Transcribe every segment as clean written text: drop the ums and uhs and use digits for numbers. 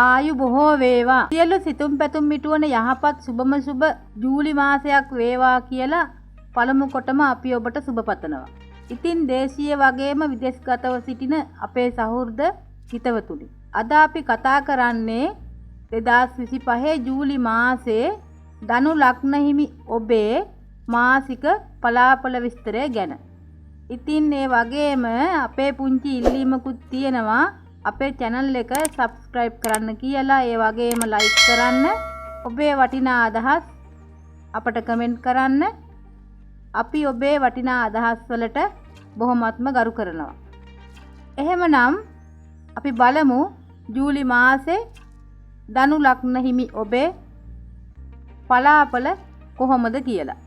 ආයු බොහෝ වේවා. සියලු සිතුම් පැතුම් මිටුවන යහපත් සුබම සුබ ජූලි මාසයක් වේවා කියලා පළමු කොටම අපි ඔබට සුබ පතනවා. ඉතින් දේශීය වගේම විදේශගතව සිටින අපේ සහෘද හිතවතුනි, අද අපි කතා කරන්නේ 2025 ජූලි මාසයේ ධනු ලග්න හිමි ඔබේ මාසික පලාපල විස්තරය ගැන. ඉතින් ඒ වගේම අපේ පුංචි ඉල්ලීමකුත් තියෙනවා, අපේ චැනල් එක සබ්ස්ක්‍රයිබ් කරන්න කියලා, ඒ වගේම ලයික් කරන්න, ඔබේ වටිනා අදහස් අපට කමෙන්ට් කරන්න. අපි ඔබේ වටිනා අදහස් වලට බොහොමත්ම ගරු කරනවා. එහෙමනම් අපි බලමු ජූලි මාසේ ධනු ලග්න හිමි ඔබේ පලාපල කොහොමද කියලා.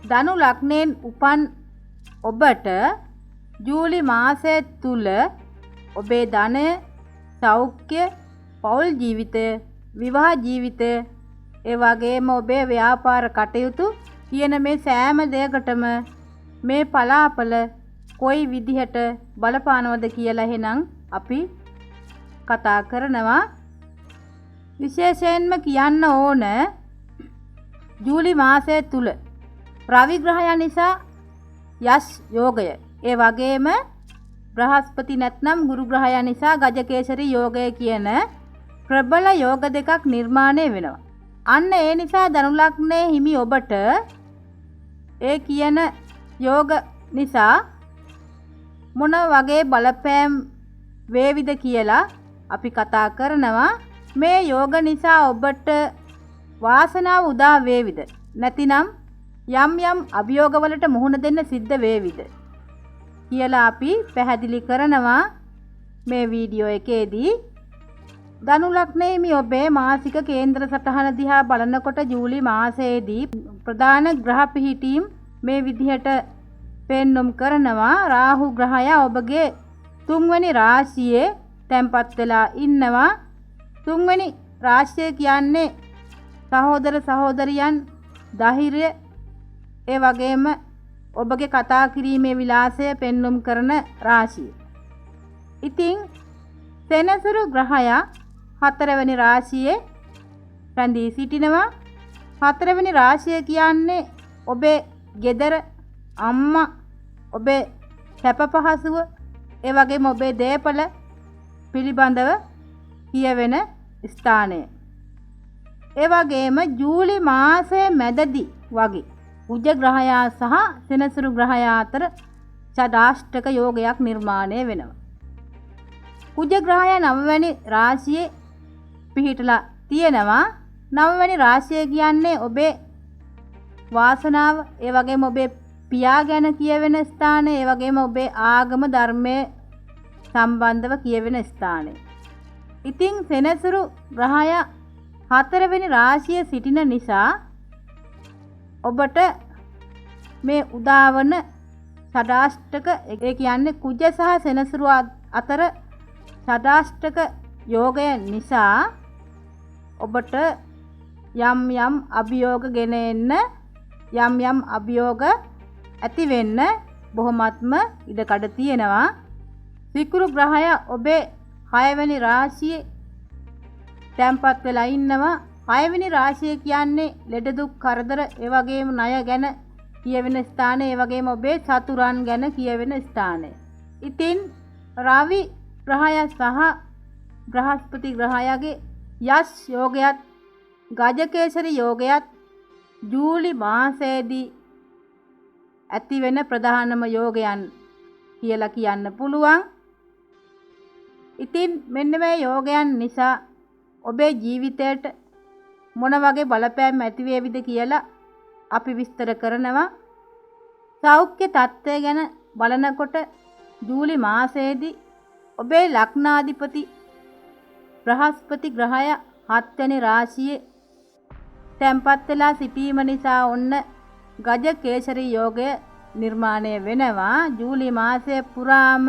ධනු ලග්නයෙන් උපන් ඔබට ජූලි මාසය තුල ඔබේ ධනය, සෞඛ්‍ය, පෞල් ජීවිතය, විවාහ ජීවිතය, ඒ වගේම ඔබේ ව්‍යාපාර කටයුතු කියන මේ සෑම දෙයකටම මේ පලාපල කොයි විදිහට බලපානවද කියලා එහෙනම් අපි කතා කරනවා. විශේෂයෙන්ම කියන්න ඕන ජූලි මාසය තුල රවි ග්‍රහය නිසා යස් යෝගය, ඒ වගේම බ්‍රහස්පති නැත්නම් ගුරු ග්‍රහය නිසා ගජකේසරි යෝගය කියන ප්‍රබල යෝග දෙකක් නිර්මාණය වෙනවා. අන්න ඒ නිසා ධනු ලග්නයේ හිමි ඔබට ඒ කියන යෝග නිසා මොන වගේ බලපෑම් වේවිද කියලා අපි කතා කරනවා. මේ යෝග නිසා ඔබට වාසනාව උදා වේවිද, නැතිනම් යම් යම් අභියෝගවලට මුහුණ දෙන්න සිද්ධ වේවිද කියලා අපි පැහැදිලි කරනවා මේ වීඩියෝ එකේදී. ධනු ලග්නයේ හිමි ඔබේ මාසික කේන්ද්‍ර සටහන දිහා බලනකොට ජූලි මාසයේදී ප්‍රධාන ග්‍රහ පිහිටීම් මේ විදිහට පෙන්නුම් කරනවා. රාහු ග්‍රහය ඔබගේ තුන්වෙනි රාශියේ තැන්පත් වෙලා ඉන්නවා. තුන්වෙනි රාශිය කියන්නේ සහෝදර සහෝදරියන්, ධෛර්යය, ඒ වගේම ඔබගේ කතා කිරීමේ විලාසය පෙන්නුම් කරන රාශිය. ඉතින් සෙනසුරු ග්‍රහය හතරවෙනි රාශියේ රැඳී සිටිනවා. හතරවෙනි රාශිය කියන්නේ ඔබේ ගෙදර, අම්මා, ඔබේ සැප පහසුව, ඒ වගේම ඔබේ දේපල පිළිබඳව කියවෙන ස්ථානය. ඒ වගේම ජූලි මාසයේ මැදදී වගේ කුජ ග්‍රහයා සහ සෙනසුරු ග්‍රහයා අතර ෂඩාෂ්ටක යෝගයක් නිර්මාණය වෙනවා. කුජ ග්‍රහයා නවවැනි රාශියේ පිහිටලා තියෙනවා. නවවැනි රාශිය කියන්නේ ඔබේ වාසනාව, ඒ වගේම ඔබේ පියා ගැන කියවෙන ස්ථානය, ඒ වගේම ඔබේ ආගම ධර්මය සම්බන්ධව කියවෙන ස්ථානය. ඉතින් සෙනසුරු ග්‍රහය හතරවෙනි රාශිය සිටින නිසා ඔබට මේ උදාවන ෂඩාෂ්ටක, ඒ කියන්නේ කුජ සහ සෙනසුරු අතර ෂඩාෂ්ටක යෝගය නිසා ඔබට යම් යම් අභියෝග ගෙන එන්න, යම් යම් අභියෝග ඇති වෙන්න බොහොමත්ම ඉඩකඩ තියෙනවා. සිකුරු ග්‍රහය ඔබේ හයවෙනි රාශියේ තැන්පත් වෙලා ඉන්නවා. හයවෙනි රාශිය කියන්නේ ලෙඩ දුක් කරදර, ඒ වගේම ණය ගැන කියවෙන ස්ථානය, ඒ වගේම ඔබේ සතුරන් ගැන කියවෙන ස්ථානය. ඉතින් රවි ග්‍රහය සහ බ්‍රහස්පති ග්‍රහයාගේ යස් යෝගයත් ගජකේසරි යෝගයත් ජූලි මාසයේදී ඇති වෙන ප්‍රධානම යෝගයන් කියලා කියන්න පුළුවන්. ඉතින් මෙන්න මේ යෝගයන් නිසා ඔබේ ජීවිතයට මොන වගේ බලපෑම් ඇති වේවිද කියලා අපි විස්තර කරනවා. සෞඛ්‍ය තත්ත්වය ගැන බලනකොට ජූලි මාසයේදී ඔබේ ලග්නාධිපති බ්‍රහස්පති ග්‍රහය හත්වෙනි රාශියේ තැන්පත් වෙලා සිටීම නිසා ඔන්න ගජ කේසරි යෝගය නිර්මාණය වෙනවා. ජූලි මාසය පුරාම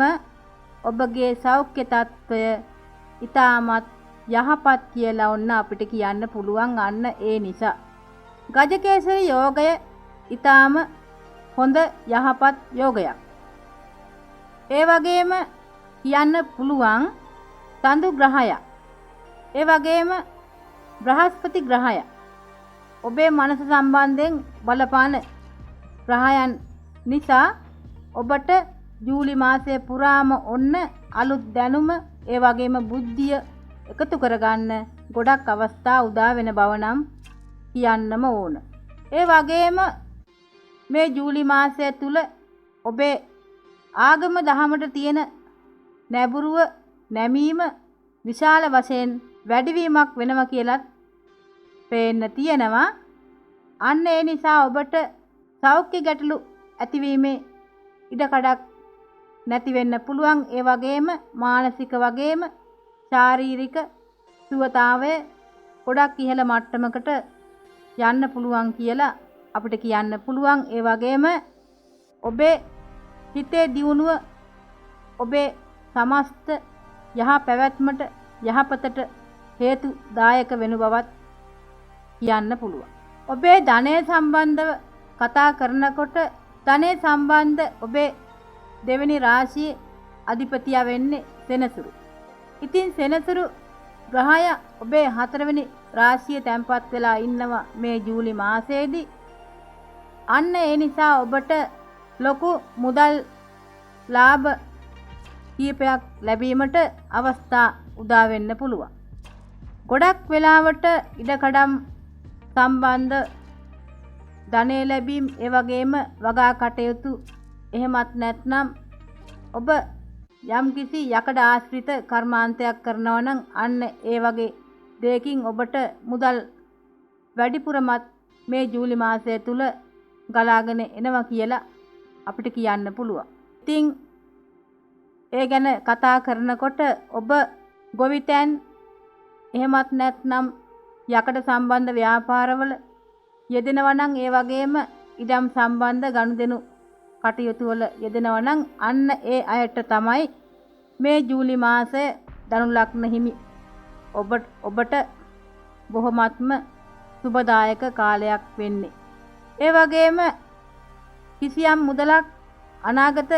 ඔබගේ සෞඛ්‍ය තත්ත්වය ඉතාමත් යහපත් කියලා ඔන්න අපිට කියන්න පුළුවන්. අන්න ඒ නිසා ගජකේසරි යෝගය ඉතාම හොඳ යහපත් යෝගයක්. ඒ වගේම කියන්න පුළුවන් තඳු ග්‍රහය ඒ වගේම බ්‍රහස්පති ග්‍රහය ඔබේ මනස සම්බන්ධයෙන් බලපාන ග්‍රහයන් නිසා ඔබට ජූලි මාසය පුරාම ඔන්න අලුත් දැනුම ඒ වගේම බුද්ධිය එකතු කරගන්න ගොඩක් අවස්ථා උදා වෙන බව නම් කියන්නම ඕන. ඒ වගේම මේ ජූලි මාසය තුල ඔබේ ආගම දහමට තියෙන නැඹුරුව නැමීම විශාල වශයෙන් වැඩිවීමක් වෙනවා කියලත් පේන්න තියෙනවා. අන්න ඒ නිසා ඔබට සෞඛ්‍ය ගැටලු ඇතිවීමේ ඉඩකඩක් නැති වෙන්න පුළුවන්. ඒ වගේම මානසික වගේම ශාරීරික සුවතාවය ගොඩක් ඉහළ මට්ටමකට යන්න පුළුවන් කියලා අපිට කියන්න පුළුවන්. ඒ වගේම ඔබේ හිතේ දියුණුව ඔබේ සමස්ත යහ පැවැත්මට යහපතට හේතුදායක වෙන බවත් කියන්න පුළුවන්. ඔබේ ධනය සම්බන්ධව කතා කරනකොට ධනය සම්බන්ධ ඔබේ දෙවෙනි රාශියේ අධිපතියා වෙන්නේ සෙනසුරු. ඉතින් සෙනසුරු ග්‍රහය ඔබේ හතරවෙනි රාශියේ තැන්පත් වෙලා ඉන්නවා මේ ජූලි මාසයේදී. අන්න ඒ නිසා ඔබට ලොකු මුදල් ලාභ කීපයක් ලැබීමට අවස්ථා උදා වෙන්න පුළුවන්. ගොඩක් වෙලාවට ඉඩකඩම් සම්බන්ධ ධනය ලැබීම්, ඒ වගේම වගා කටයුතු, එහෙමත් නැත්නම් ඔබ යම්කිසි යකඩ ආශ්‍රිත කර්මාන්තයක් කරනවා නම් අන්න ඒ වගේ දෙයකින් ඔබට මුදල් වැඩිපුරමත් මේ ජූලි මාසය තුල ගලාගෙන එනවා කියලා අපිට කියන්න පුළුවන්. ඉතින් ඒ ගැන කතා කරනකොට ඔබ ගොවිතැන්, එහෙමත් නැත්නම් යකඩ සම්බන්ධ ව්‍යාපාරවල යෙදෙනවා නම්, ඒ වගේම ඉඩම් සම්බන්ධ ගනුදෙනු කටයුතු වල යෙදෙනවා නම් අන්න ඒ අයට තමයි මේ ජූලි මාසය ධනු ලග්න හිමි ඔබට බොහොමත්ම සුබදායක කාලයක් වෙන්නේ. ඒ වගේම කිසියම් මුදලක් අනාගත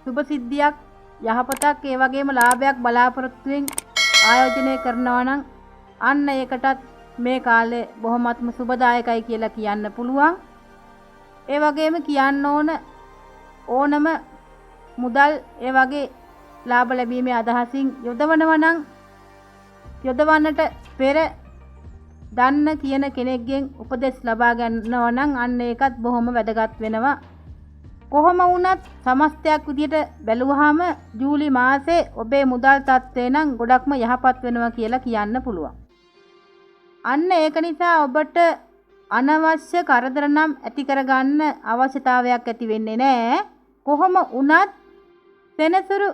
සුබ සිද්ධියක්, යහපතක්, ඒ වගේම ලාභයක් බලාපොරොත්තුවෙන් ආයෝජනය කරනවා නම් අන්න ඒකටත් මේ කාලේ බොහොමත්ම සුබදායකයි කියලා කියන්න පුළුවන්. ඒ වගේම කියන්න ඕන ඕනම මුදල් ඒ වගේ ලාභ ලැබීමේ අදහසින් යොදවනවා නම් යොදවන්නට පෙර දන්න කියන කෙනෙක්ගෙන් උපදෙස් ලබා ගන්නවා නම් අන්න ඒකත් බොහොම වැදගත් වෙනවා. කොහොම වුණත් සමස්තයක් විදියට බැලුවාම ජූලි මාසේ ඔබේ මුදල් තත්ත්වය නම් ගොඩක්ම යහපත් වෙනවා කියලා කියන්න පුළුවන්. අන්න ඒක නිසා ඔබට අනවශ්‍ය කරදර නම් ඇති කරගන්න අවශ්‍යතාවයක් ඇති වෙන්නේ නෑ. කොහොම වුණත් සෙනසුරු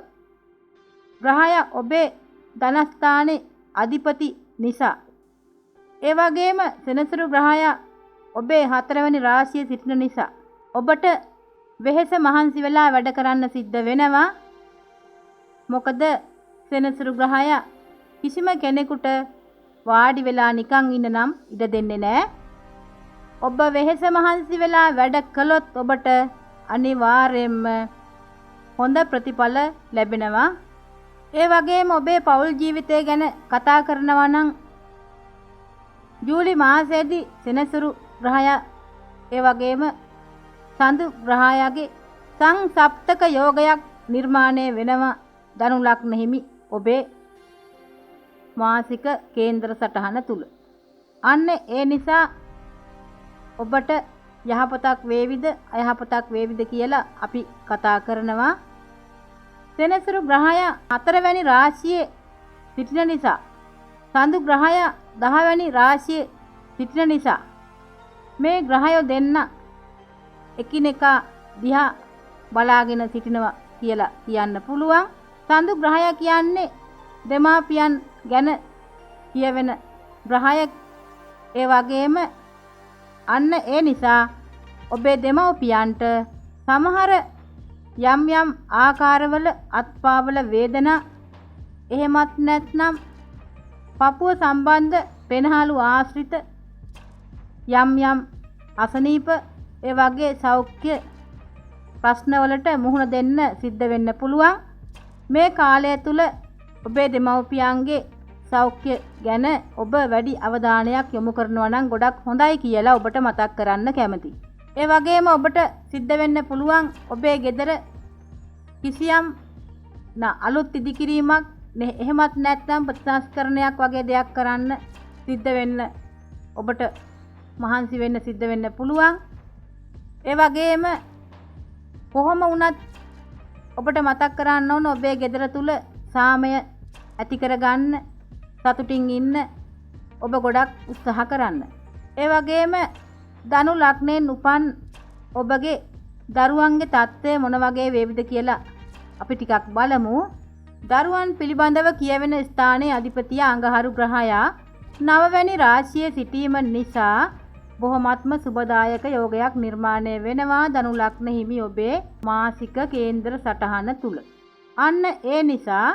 ග්‍රහය ඔබේ ධනස්ථානයේ අධිපති නිසා, ඒ වගේම සෙනසුරු ග්‍රහය ඔබේ හතරවෙනි රාශියේ සිටින නිසා ඔබට වෙහෙස මහන්සි වෙලා වැඩ කරන්න සිද්ධ වෙනවා. මොකද සෙනසුරු ග්‍රහය කිසිම කෙනෙකුට වාඩි වෙලා නිකන් ඉන්න නම් ඉඩ දෙන්නේ නෑ. ඔබ වෙහෙස මහන්සි වෙලා වැඩ කළොත් ඔබට අනිවාර්යයෙන්ම හොඳ ප්‍රතිඵල ලැබෙනවා. ඒ වගේම ඔබේ පෞල් ජීවිතය ගැන කතා කරනවා නම් ජූලි මාසයේදී සෙනසුරු ග්‍රහය ඒ වගේම සඳු ග්‍රහයාගේ සංසප්තක යෝගයක් නිර්මාණය වෙනවා ධනු ලග්න හිමි ඔබේ මාසික කේන්දර සටහන තුල. අන්න ඒ නිසා ඔබට යහපතක් වේවිද අයහපතක් වේවිද කියලා අපි කතා කරනවා. සෙනසුරු ග්‍රහය හතරවැනි රාශියේ සිටින නිසා, සඳු ග්‍රහය දහවැනි රාශියේ සිටින නිසා මේ ග්‍රහයෝ දෙන්න එකිනෙකා දිහා බලාගෙන සිටිනවා කියලා කියන්න පුළුවන්. සඳු ග්‍රහය කියන්නේ දෙමාපියන් ගැන කියවෙන ග්‍රහය. ඒ වගේම අන්න ඒ නිසා ඔබේ දෙමව්පියන්ට සමහර යම් යම් ආකාරවල අත්පාවල වේදනා, එහෙමත් නැත්නම් පපුව සම්බන්ධ පෙනහළු ආශ්‍රිත යම් යම් අසනීප ඒ වගේ සෞඛ්‍ය ප්‍රශ්නවලට මුහුණ දෙන්න සිද්ධ වෙන්න පුළුවන්. මේ කාලය තුල ඔබේ දෙමව්පියන්ගේ සෞඛ්‍ය ගැන ඔබ වැඩි අවධානයක් යොමු කරනවා නම් ගොඩක් හොඳයි කියලා ඔබට මතක් කරන්න කැමතියි. ඒ වගේම ඔබට සිද්ධ වෙන්න පුළුවන් ඔබේ ගෙදර කිසියම් අලුත් ඉදිකිරීමක් එහෙමත් නැත්නම් ප්‍රතිසංස්කරණයක් වගේ දෙයක් කරන්න සිද්ධ වෙන්න ඔබට මහන්සි වෙන්න සිද්ධ වෙන්න පුළුවන්. ඒ වගේම කොහොම වුණත් ඔබට මතක් කරන්න ඕන ඔබේ ගෙදර තුල සාමය ඇති කරගන්න, සතුටින් ඉන්න ඔබ ගොඩක් උත්සාහ කරන්න. ඒ වගේම ධනු ලග්නයෙන් උපන් ඔබගේ දරුවන්ගේ තත්ත්වය මොන වගේ වේවිද කියලා අපි ටිකක් බලමු. දරුවන් පිළිබඳව කියවෙන ස්ථානයේ අධිපතිය අඟහරු ග්‍රහයා නවවැනි රාශියේ සිටීම නිසා බොහොමත්ම සුබදායක යෝගයක් නිර්මාණය වෙනවා ධනු ලග්න හිමි ඔබේ මාසික කේන්දර සටහන තුල. අන්න ඒ නිසා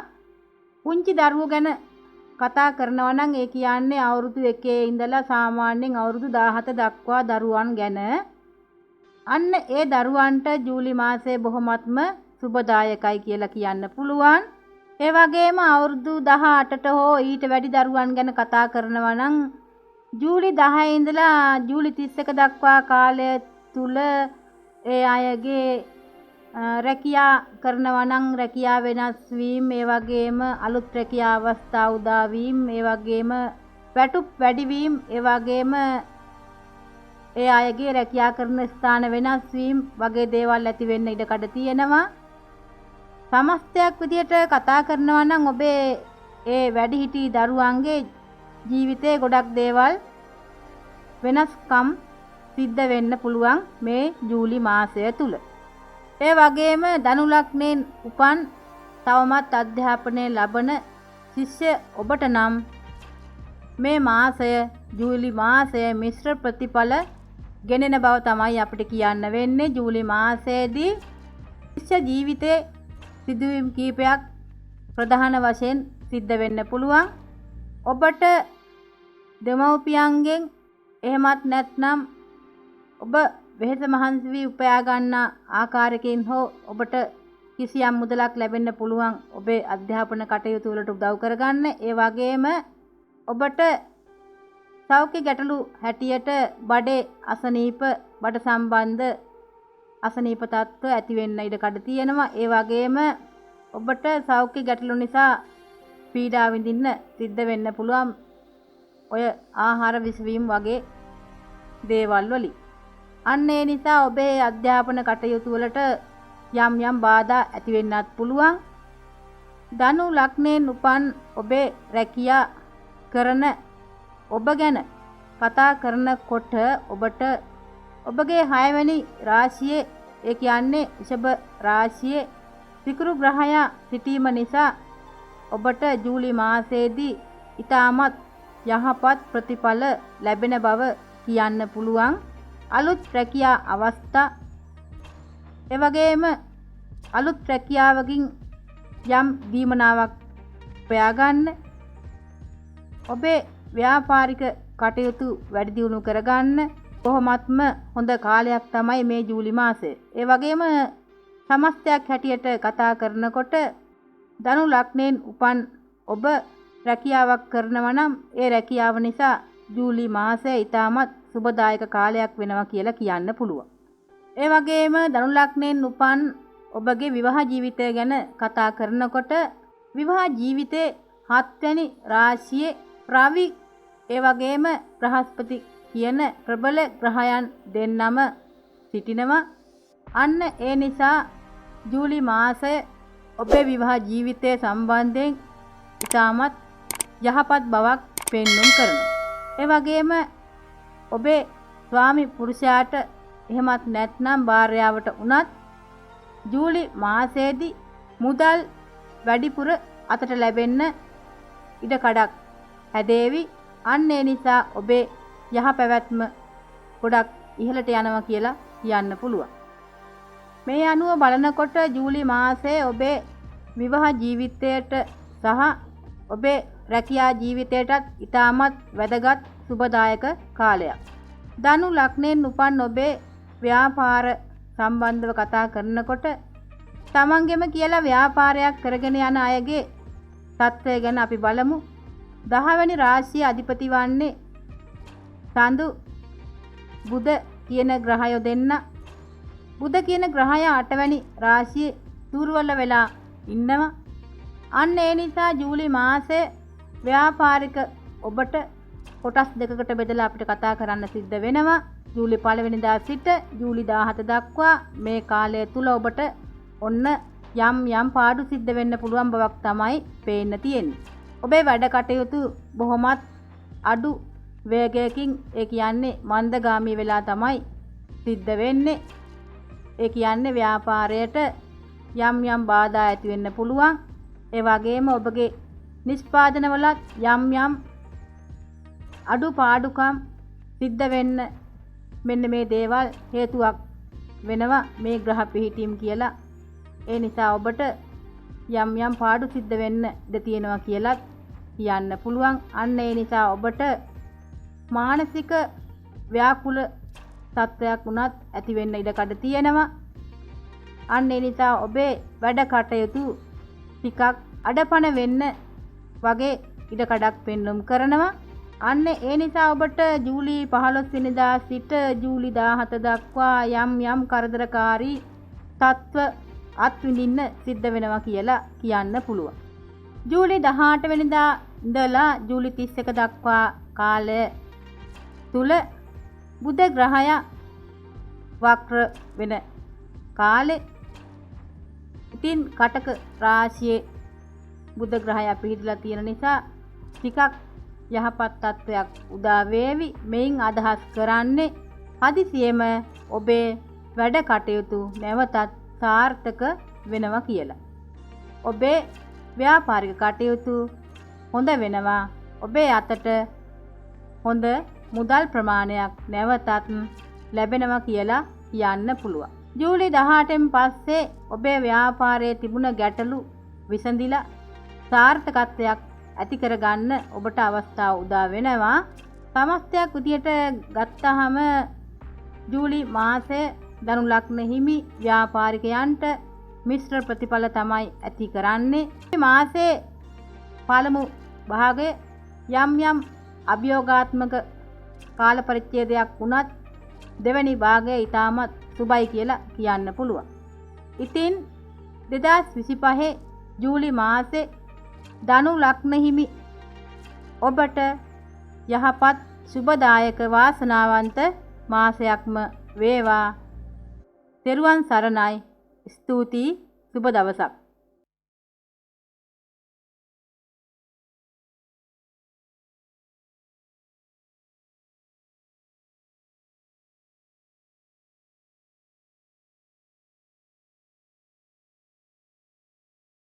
පුංචි දරුවෝ ගැන කතා කරනවා නම් ඒ කියන්නේ අවුරුදු 1 ඉඳලා සාමාන්‍යයෙන් අවුරුදු 17 දක්වා දරුවන් ගැන. අන්න ඒ දරුවන්ට ජූලි මාසය බොහොමත්ම සුබදායකයි කියලා කියන්න පුළුවන්. ඒ වගේම අවුරුදු 18ට හෝ ඊට වැඩි දරුවන් ගැන කතා කරනවා නම් ජූලි 10 ඉඳලා ජූලි 31 දක්වා කාලය තුල ඒ අයගේ රැකියා කරනවා නම් රැකියා වෙනස් වීම, ඒ වගේම අලුත් රැකියා අවස්ථා උදා වීම, ඒ වගේම වැටුප් වැඩි වීම, ඒ වගේම ඒ අයගේ රැකියා කරන ස්ථාන වෙනස් වීම වගේ දේවල් ඇති වෙන්න ඉඩකඩ තියෙනවා. සමස්තයක් විදියට කතා කරනවා නම් ඔබේ ඒ වැඩිහිටි දරුවන්ගේ ජීවිතේ ගොඩක් දේවල් වෙනස්කම් සිද්ධ වෙන්න පුළුවන් මේ ජූලි මාසය තුල. ඒ වගේම ධනු ලග්නයෙන් උපන් තවමත් අධ්‍යාපනය ලබන ශිෂ්‍ය ඔබට නම් මේ මාසය ජූලි මාසය මිශ්‍ර ප්‍රතිඵල ගෙනෙන බව තමයි අපිට කියන්න වෙන්නේ. ජූලි මාසයේදී ශිෂ්‍ය ජීවිතේ සිදුවීම් කීපයක් ප්‍රධාන වශයෙන් සිද්ධ වෙන්න පුළුවන්. ඔබට දෙමව්පියන්ගෙන් එහෙමත් නැත්නම් ඔබ වෙහෙස මහන්සි වී උපයා ගන්නා ආකාරයකින් හෝ ඔබට කිසියම් මුදලක් ලැබෙන්න පුළුවන් ඔබේ අධ්‍යාපන කටයුතු වලට උදව් කරගන්න. ඒ වගේම ඔබට සෞඛ්‍ය ගැටලු හැටියට බඩේ අසනීප, බඩ සම්බන්ධ අසනීප තත්ත්ව ඇති වෙන්න ඉඩ කඩ තියෙනවා. ඒ වගේම ඔබට සෞඛ්‍ය ගැටලු නිසා පීඩා විඳින්න සිද්ධ වෙන්න පුළුවන් ඔය ආහාර විසවීම වගේ දේවල් වලින්. අන්න ඒ නිසා ඔබේ අධ්‍යාපන කටයුතු වලට යම් යම් බාධා ඇති වෙන්නත් පුළුවන්. ධනු ලග්නයෙන් උපන් ඔබේ රැකියා කරන ඔබ ගැන කතා කරනකොට ඔබට ඔබගේ 6 වෙනි රාශියේ, ඒ කියන්නේ වෘෂභ රාශියේ සිකුරු ග්‍රහයා සිටීම නිසා ඔබට ජූලි මාසයේදී ඉතාමත් යහපත් ප්‍රතිඵල ලැබෙන බව කියන්න පුළුවන්. අලුත් රැකියා අවස්ථා, ඒ වගේම අලුත් රැකියාවකින් යම් දීමනාවක් උපයා ගන්න, ඔබේ ව්‍යාපාරික කටයුතු වැඩි දියුණු කරගන්න කොහොමත්ම හොඳ කාලයක් තමයි මේ ජූලි මාසය. ඒ වගේම සමස්තයක් හැටියට කතා කරනකොට ධනු ලග්නයෙන් උපන් ඔබ රැකියාවක් කරනවා නම් ඒ රැකියාව නිසා ජූලි මාසය ඉතාමත් සුබදායක කාලයක් වෙනවා කියලා කියන්න පුළුවන්. ඒ වගේම ධනු ලග්නයෙන් උපන් ඔබගේ විවාහ ජීවිතය ගැන කතා කරනකොට විවාහ ජීවිතයේ 7 වෙනි රාශියේ රවි, ඒ වගේම බ්‍රහස්පති කියන ප්‍රබල ග්‍රහයන් දෙන්නම සිටිනවා. අන්න ඒ නිසා ජූලි මාසය ඔබේ විවාහ ජීවිතය සම්බන්ධයෙන් ඉතාමත් යහපත් බවක් පෙන්නුම් කරනවා. ඒ වගේම ඔබේ ස්වාමි පුරුෂයාට එහෙමත් නැත්නම් භාර්යාවට වුණත් ජූලි මාසයේදී මුදල් වැඩිපුර අතට ලැබෙන්න ඉඩ කඩක් හැදේවි. අන්න ඒ නිසා ඔබේ යහ පැවැත්ම ගොඩක් ඉහළට යනවා කියලා කියන්න පුළුවන්. මේ අනුව බලනකොට ජූලි මාසයේ ඔබේ විවාහ ජීවිතයට සහ ඔබේ රැකියා ජීවිතයටත් ඉතාමත් වැදගත් සුබදායක කාලයක්. ධනු ලග්නයෙන් උපන් ඔබේ ව්‍යාපාර සම්බන්ධව කතා කරනකොට තමන්ගෙම කියලා ව්‍යාපාරයක් කරගෙන යන අයගේ තත්ත්වය ගැන අපි බලමු. 10 වෙනි රාශිය අධිපති වන්නේ සඳු බුධ කියන ග්‍රහයෝ දෙන්න. බුධ කියන ග්‍රහය 8 වෙනි රාශියේ දුර්වල වෙලා ඉන්නවා. අන්න ඒ නිසා ජූලි මාසයේ ව්‍යාපාරික ඔබට කොටස් දෙකකට බෙදලා අපිට කතා කරන්න සිද්ධ වෙනවා. ජූලි 1 වෙනිදා සිට ජූලි 17 දක්වා මේ කාලය තුල ඔබට ඔන්න යම් යම් පාඩු සිද්ධ වෙන්න පුළුවන් බවක් තමයි පේන්න තියෙන්නේ. ඔබේ වැඩ කටයුතු බොහොමත් අඩු වේගයකින්, ඒ කියන්නේ මන්දගාමී වෙලා තමයි සිද්ධ වෙන්නේ. ඒ කියන්නේ ව්‍යාපාරයට යම් යම් බාධා ඇති වෙන්න පුළුවන්. ඒ වගේම ඔබගේ නිෂ්පාදනවලත් යම් යම් අඩුපාඩුකම් සිද්ධ වෙන්න මෙන්න මේ දේවල් හේතුවක් වෙනවා මේ ග්‍රහ පිහිටීම් කියලා. ඒ නිසා ඔබට යම් යම් පාඩු සිද්ධ වෙන්න ඉඩ තියෙනවා කියලත් කියන්න පුළුවන්. අන්න ඒ නිසා ඔබට මානසික ව්‍යාකුල තත්ත්වයක් වුණත් ඇති වෙන්න ඉඩ කඩ තියෙනවා. අන්න ඒ නිසා ඔබේ වැඩ කටයුතු ටිකක් අඩපණ වෙන්න වගේ ඉඩ කඩක් පෙන්නුම් කරනවා. අන්න ඒ නිසා ඔබට ජූලි 15 වෙනිදා සිට ජූලි 17 දක්වා යම් යම් කරදරකාරී තත්ත්ව අත්විඳින්න සිද්ධ වෙනවා කියලා කියන්න පුළුවන්. ජූලි 18 වෙනිදා ඉඳලා ජූලි 31 දක්වා කාලය තුල බුධ ග්‍රහය වක්‍ර වෙන කාලේ. ඉතින් කටක රාශියේ බුධ ග්‍රහය පිහිටලා තියෙන නිසා ටිකක් යහපත් තත්ත්වයක් උදා වේවි. මෙයින් අදහස් කරන්නේ හදිසියෙම ඔබේ වැඩ කටයුතු නැවතත් සාර්ථක වෙනවා කියලා. ඔබේ ව්‍යාපාරික කටයුතු හොඳ වෙනවා. ඔබේ අතට හොඳ මුදල් ප්‍රමාණයක් නැවතත් ලැබෙනවා කියලා කියන්න පුළුවන්. ජූලි 18න් පස්සේ ඔබේ ව්‍යාපාරයේ තිබුණ ගැටලු විසඳිලා සාර්ථකත්වයක් ඇති කරගන්න ඔබට අවස්ථාව උදා වෙනවා. සමස්තයක් විදියට ගත්තහම ජූලි මාසය ධනු ලග්න හිමි ව්‍යාපාරිකයන්ට මිශ්‍ර ප්‍රතිඵල තමයි ඇති කරන්නේ. මේ මාසේ පළමු භාගය යම් යම් අභියෝගාත්මක කාල පරිච්ඡේදයක් වුණත් දෙවැනි භාගය ඉතාමත් සුබයි කියලා කියන්න පුළුවන්. ඉතින් 2025 ජූලි මාසේ ධනු ලග්න හිමි ඔබට යහපත් සුබදායක වාසනාවන්ත මාසයක්ම වේවා. තෙරුවන් සරණයි. ස්තුතියි. සුබ දවසක්.